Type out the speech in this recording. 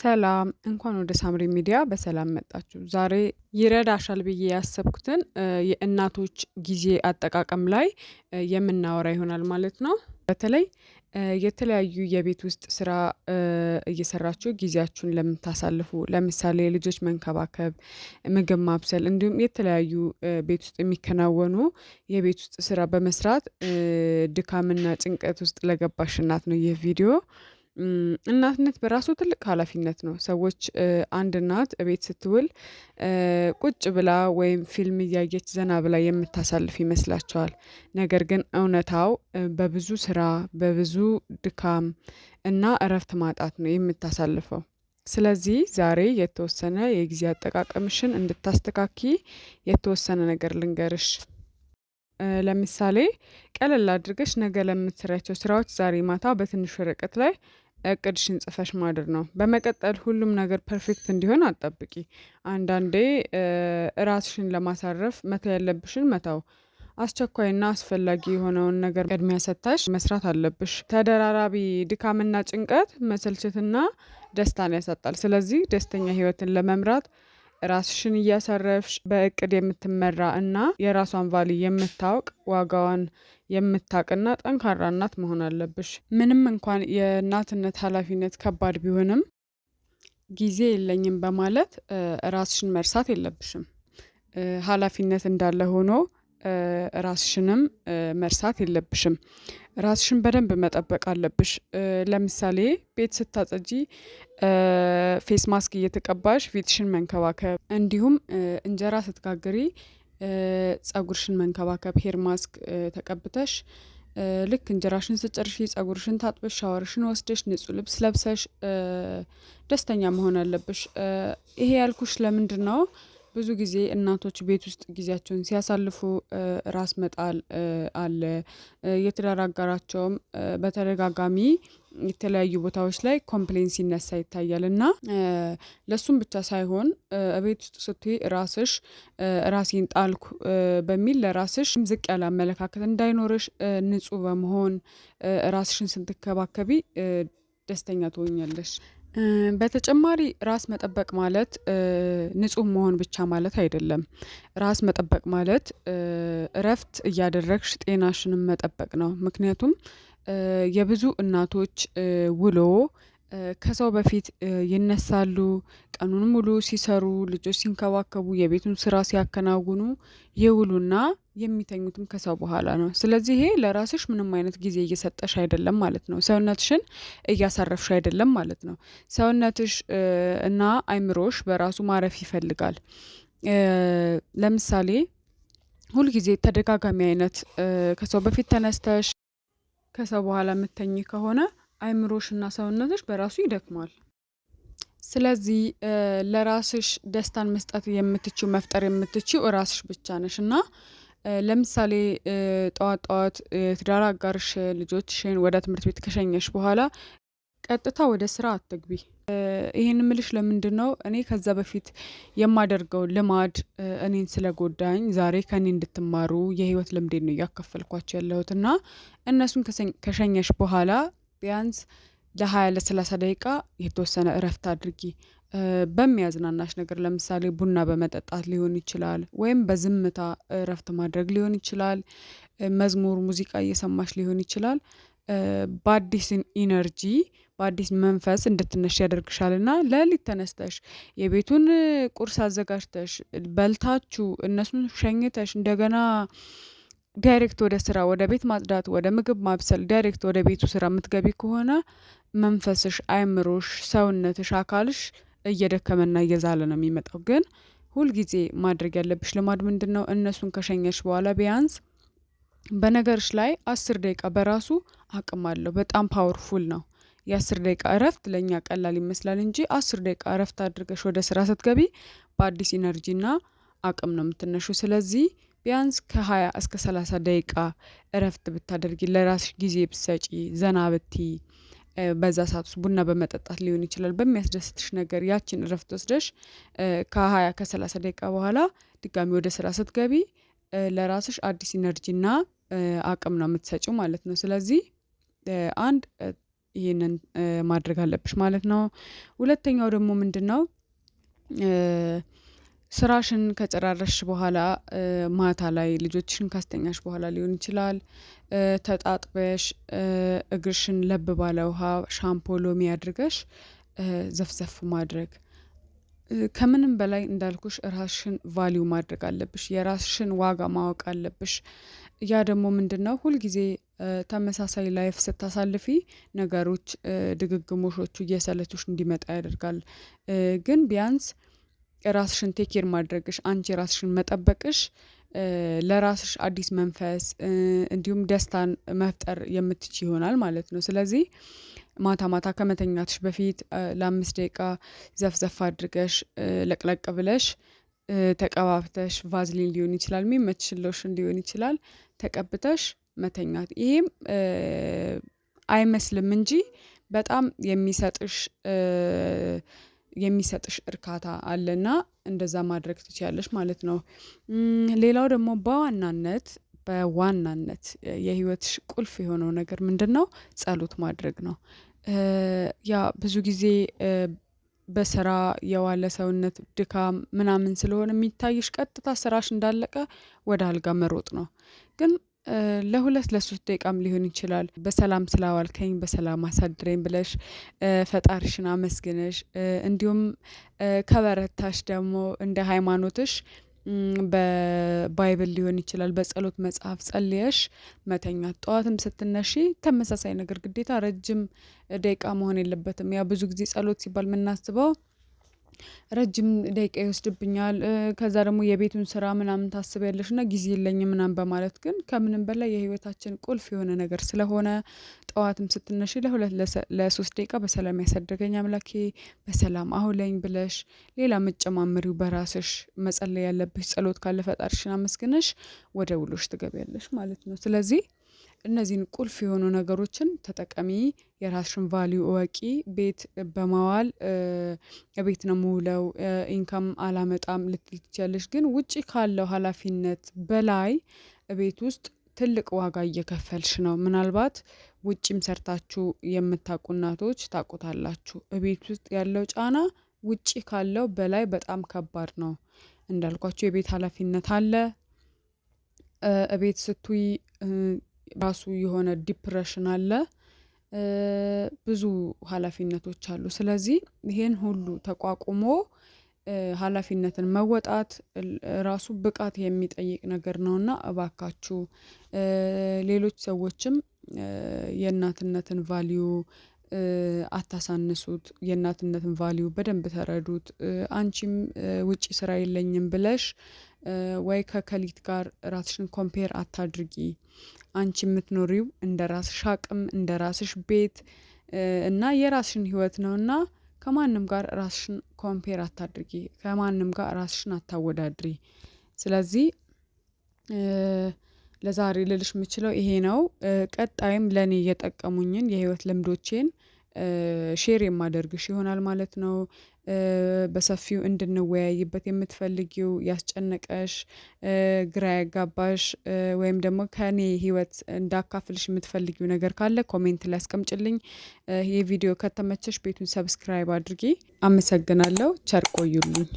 ሰላም፣ እንኳን ወደ ሳምሪ ሚዲያ በሰላም መጣችሁ። ዛሬ ይረዳሻል ብዬ ያሰብኩትን የእናቶች ጊዜ አጠቃቀም ላይ የምናወራ ይሆናል ማለት ነው። በተለይ የተለያዩ የቤት ውስጥ ስራ እየሰራችሁ ጊዜያችሁን ለምታሳልፉ፣ ለምሳሌ ልጆች መንከባከብ፣ ምግብ ማብሰል፣ እንዲሁም የተለያዩ ቤት ውስጥ የሚከናወኑ የቤት ውስጥ ስራ በመስራት ድካምና ጭንቀት ውስጥ ለገባሽ እናት ነው ይህ ቪዲዮ። እናትነት በራሱ ትልቅ ኃላፊነት ነው። ሰዎች አንድ እናት እቤት ስትውል ቁጭ ብላ ወይም ፊልም እያየች ዘና ብላ የምታሳልፍ ይመስላቸዋል። ነገር ግን እውነታው በብዙ ስራ፣ በብዙ ድካም እና እረፍት ማጣት ነው የምታሳልፈው። ስለዚህ ዛሬ የተወሰነ የጊዜ አጠቃቀምሽን እንድታስተካኪ የተወሰነ ነገር ልንገርሽ። ለምሳሌ ቀለል አድርገሽ ነገ ለምትሰሪያቸው ስራዎች ዛሬ ማታ በትንሽ ወረቀት ላይ እቅድሽን ጽፈሽ ማደር ነው። በመቀጠል ሁሉም ነገር perfect እንዲሆን አትጠብቂ። አንዳንዴ ራስሽን ለማሳረፍ መተው ያለብሽን መተው፣ አስቸኳይና አስፈላጊ የሆነውን ነገር ቅድሚያ ሰጥተሽ መስራት አለብሽ። ተደራራቢ ድካምና ጭንቀት መሰልቸትና ደስታን ያሳጣል። ስለዚህ ደስተኛ ህይወትን ለመምራት ራስሽን እያሳረፍሽ በእቅድ የምትመራ እና የራሷን value የምታውቅ፣ ዋጋዋን የምታውቅና ጠንካራ እናት መሆን አለብሽ። ምንም እንኳን የእናትነት ኃላፊነት ከባድ ቢሆንም ጊዜ የለኝም በማለት ራስሽን መርሳት የለብሽም። ኃላፊነት እንዳለ ሆኖ ራስሽንም መርሳት የለብሽም። ራስሽን በደንብ መጠበቅ አለብሽ። ለምሳሌ ቤት ስታጸጂ face mask እየተቀባሽ ፊትሽን መንከባከብ፣ እንዲሁም እንጀራ ስትጋግሪ ጸጉርሽን መንከባከብ፣ hair mask ተቀብተሽ ልክ እንጀራሽን ስትጨርሺ ጸጉርሽን ታጥበሽ ሻወርሽን ወስደሽ ንጹህ ልብስ ለብሰሽ ደስተኛ መሆን አለብሽ። ይሄ ያልኩሽ ለምንድን ነው? ብዙ ጊዜ እናቶች ቤት ውስጥ ጊዜያቸውን ሲያሳልፉ ራስ መጣል አለ። የትዳር አጋራቸውም በተደጋጋሚ የተለያዩ ቦታዎች ላይ complain ሲነሳ ይታያል። እና ለሱም ብቻ ሳይሆን እቤት ውስጥ ስትይ ራስሽ ራሴን ጣልኩ በሚል ለራስሽ ዝቅ ያለ አመለካከት እንዳይኖርሽ ንጹህ በመሆን ራስሽን ስትንከባከቢ ደስተኛ ትሆኛለሽ። በተጨማሪ ራስ መጠበቅ ማለት ንጹህ መሆን ብቻ ማለት አይደለም። ራስ መጠበቅ ማለት እረፍት እያደረግሽ ጤናሽንም መጠበቅ ነው። ምክንያቱም የብዙ እናቶች ውሎ ከሰው በፊት ይነሳሉ፣ ቀኑን ሙሉ ሲሰሩ፣ ልጆች ሲንከባከቡ፣ የቤቱን ስራ ሲያከናውኑ ይውሉና የሚተኙትም ከሰው በኋላ ነው። ስለዚህ ይሄ ለራስሽ ምንም አይነት ጊዜ እየሰጠሽ አይደለም ማለት ነው። ሰውነትሽን እያሳረፍሽ አይደለም ማለት ነው። ሰውነትሽ እና አይምሮሽ በራሱ ማረፍ ይፈልጋል። ለምሳሌ ሁልጊዜ ተደጋጋሚ አይነት ከሰው በፊት ተነስተሽ ከሰው በኋላ የምተኝ ከሆነ አይምሮሽና ሰውነትሽ በራሱ ይደክማል። ስለዚህ ለራስሽ ደስታን መስጠት የምትችው፣ መፍጠር የምትችው ራስሽ ብቻ ነሽ። እና ለምሳሌ ጠዋት ጠዋት የትዳር አጋርሽ ልጆችሽን ወደ ትምህርት ቤት ከሸኘሽ በኋላ ቀጥታ ወደ ስራ አትግቢ። ይሄን ምልሽ ለምንድን ነው? እኔ ከዛ በፊት የማደርገው ልማድ እኔን ስለጎዳኝ ዛሬ ከኔ እንድትማሩ የህይወት ልምዴን ነው እያካፈልኳቸው ያለሁት። እና እነሱን ከሸኘሽ በኋላ ቢያንስ ለ20 ለ30 ደቂቃ የተወሰነ እረፍት አድርጊ። በሚያዝናናሽ ነገር፣ ለምሳሌ ቡና በመጠጣት ሊሆን ይችላል፣ ወይም በዝምታ እረፍት ማድረግ ሊሆን ይችላል፣ መዝሙር ሙዚቃ እየሰማሽ ሊሆን ይችላል። በአዲስ energy፣ በአዲስ መንፈስ እንድትነሽ ያደርግሻል። እና ሌሊት ተነስተሽ የቤቱን ቁርስ አዘጋጅተሽ በልታችሁ እነሱን ሸኝተሽ እንደገና direct ወደ ስራ፣ ወደ ቤት ማጽዳት፣ ወደ ምግብ ማብሰል፣ direct ወደ ቤቱ ስራ የምትገቢ ከሆነ መንፈስሽ፣ አይምሮሽ፣ ሰውነትሽ፣ አካልሽ እየደከመና እየዛለ ነው የሚመጣው። ግን ሁልጊዜ ማድረግ ያለብሽ ልማድ ምንድን ነው? እነሱን ከሸኘሽ በኋላ ቢያንስ በነገርሽ ላይ 10 ደቂቃ በራሱ አቅም አለው። በጣም powerful ነው። የ10 ደቂቃ እረፍት ለእኛ ቀላል ይመስላል እንጂ 10 ደቂቃ እረፍት አድርገሽ ወደ ስራ ስትገቢ በአዲስ energy ና አቅም ነው የምትነሹ። ስለዚህ ቢያንስ ከ20 እስከ 30 ደቂቃ እረፍት ብታደርጊ፣ ለራስሽ ጊዜ ብትሰጪ፣ ዘና ብትይ፣ በዛ ሰዓት ውስጥ ቡና በመጠጣት ሊሆን ይችላል፣ በሚያስደስትሽ ነገር ያችን እረፍት ወስደሽ ከ20 ከ30 ደቂቃ በኋላ ድጋሚ ወደ ስራ ስትገቢ ለራስሽ አዲስ energy ና አቅም ነው የምትሰጪው ማለት ነው። ስለዚህ አንድ ይህንን ማድረግ አለብሽ ማለት ነው። ሁለተኛው ደግሞ ምንድነው? ስራሽን ከጨራረስሽ በኋላ ማታ ላይ ልጆችሽን ካስተኛሽ በኋላ ሊሆን ይችላል። ተጣጥበሽ እግርሽን ለብ ባለ ውሃ ሻምፖ ሎሚ አድርገሽ ዘፍዘፍ ማድረግ። ከምንም በላይ እንዳልኩሽ ራስሽን value ማድረግ አለብሽ፣ የራስሽን ዋጋ ማወቅ አለብሽ። ያ ደግሞ ምንድነው? ሁልጊዜ ተመሳሳይ life ስታሳልፊ ነገሮች ድግግሞሾቹ እየሰለቹሽ እንዲመጣ ያደርጋል። ግን ቢያንስ ራስሽን take care ማድረግሽ፣ አንቺ ራስሽን መጠበቅሽ ለራስሽ አዲስ መንፈስ እንዲሁም ደስታን መፍጠር የምትችይ ይሆናል ማለት ነው። ስለዚህ ማታ ማታ ከመተኛትሽ በፊት ለ5 ደቂቃ ዘፍዘፍ አድርገሽ ለቅለቅ ብለሽ ተቀባብተሽ ቫዝሊን ሊሆን ይችላል፣ የሚመችሽን ሎሽን ሊሆን ይችላል፣ ተቀብተሽ መተኛት። ይሄም አይመስልም እንጂ በጣም የሚሰጥሽ እርካታ አለና እንደዛ ማድረግ ትችያለሽ ማለት ነው። ሌላው ደግሞ በዋናነት የህይወትሽ ቁልፍ የሆነው ነገር ምንድነው? ጸሎት ማድረግ ነው። ያ ብዙ ጊዜ በስራ የዋለ ሰውነት ድካም ምናምን ስለሆነ የሚታይሽ ቀጥታ ስራሽ እንዳለቀ ወደ አልጋ መሮጥ ነው። ግን ለ2 ለ3 ደቂቃም ሊሆን ይችላል፣ በሰላም ስላዋልከኝ በሰላም አሳድረኝ ብለሽ ፈጣሪሽን አመስግነሽ፣ እንዲሁም ከበረታሽ ደግሞ እንደ ሃይማኖትሽ በ Bible ሊሆን ይችላል፣ በጸሎት መጽሐፍ ጸልየሽ መተኛት። ጠዋትም ስትነሺ ተመሳሳይ ነገር፣ ግዴታ ረጅም ደቂቃ መሆን የለበትም። ያ ብዙ ጊዜ ጸሎት ሲባል የምናስበው ረጅም ደቂቃ ይወስድብኛል፣ ከዛ ደግሞ የቤቱን ስራ ምናምን ታስቢያለሽ እና ጊዜ የለኝም ምናምን በማለት። ግን ከምንም በላይ የህይወታችን ቁልፍ የሆነ ነገር ስለሆነ ጠዋትም ስትነሺ ለ2 ለ3 ደቂቃ በሰላም ያሳደገኝ አምላኬ በሰላም አውለኝ ብለሽ፣ ሌላ ምጨማምሪው በራስሽ መጸለይ ያለብሽ ጸሎት ካለ ፈጣሪሽን አመስግነሽ ወደ ውሎሽ ትገቢያለሽ ማለት ነው። ስለዚህ እነዚህን ቁልፍ የሆኑ ነገሮችን ተጠቀሚ፣ የራስሽን value እወቂ። ቤት በማዋል ቤት ነው የምውለው፣ income አላመጣም ልትል ትችያለሽ። ግን ውጪ ካለው ሀላፊነት በላይ ቤት ውስጥ ትልቅ ዋጋ እየከፈልሽ ነው። ምናልባት ውጪም ሰርታችሁ የምታውቁ እናቶች ታውቁታላችሁ። እቤት ውስጥ ያለው ጫና ውጪ ካለው በላይ በጣም ከባድ ነው። እንዳልኳችሁ የቤት ሀላፊነት አለ። እቤት ስትውይ ራሱ የሆነ depression አለ። ብዙ ሀላፊነቶች አሉ። ስለዚህ ይሄን ሁሉ ተቋቁሞ ሀላፊነትን መወጣት ራሱ ብቃት የሚጠይቅ ነገር ነውና እባካችሁ ሌሎች ሰዎችም የእናትነትን value አታሳንሱት። የእናትነትን value በደንብ ተረዱት። አንቺም ውጪ ስራ የለኝም ብለሽ ወይ ከከሊት ጋር ራስሽን compare አታድርጊ። አንቺ የምትኖሪው እንደ ራስሽ አቅም፣ እንደ ራስሽ ቤት እና የራስሽን ህይወት ነውና ከማንም ጋር ራስሽን compare አታድርጊ። ከማንም ጋር ራስሽን አታወዳድሪ። ስለዚህ ለዛሬ ልልሽ የምችለው ይሄ ነው። ቀጣይም ለኔ የጠቀሙኝን የህይወት ልምዶቼን share የማደርግሽ ይሆናል ማለት ነው። በሰፊው እንድንወያይበት የምትፈልጊው፣ ያስጨነቀሽ፣ ግራ ያጋባሽ ወይም ደግሞ ከኔ ህይወት እንዳካፍልሽ የምትፈልጊው ነገር ካለ comment ላይ አስቀምጭልኝ። ይህ ቪዲዮ ከተመቸሽ ቤቱን subscribe አድርጊ። አመሰግናለሁ። ቸር ቆዩልኝ።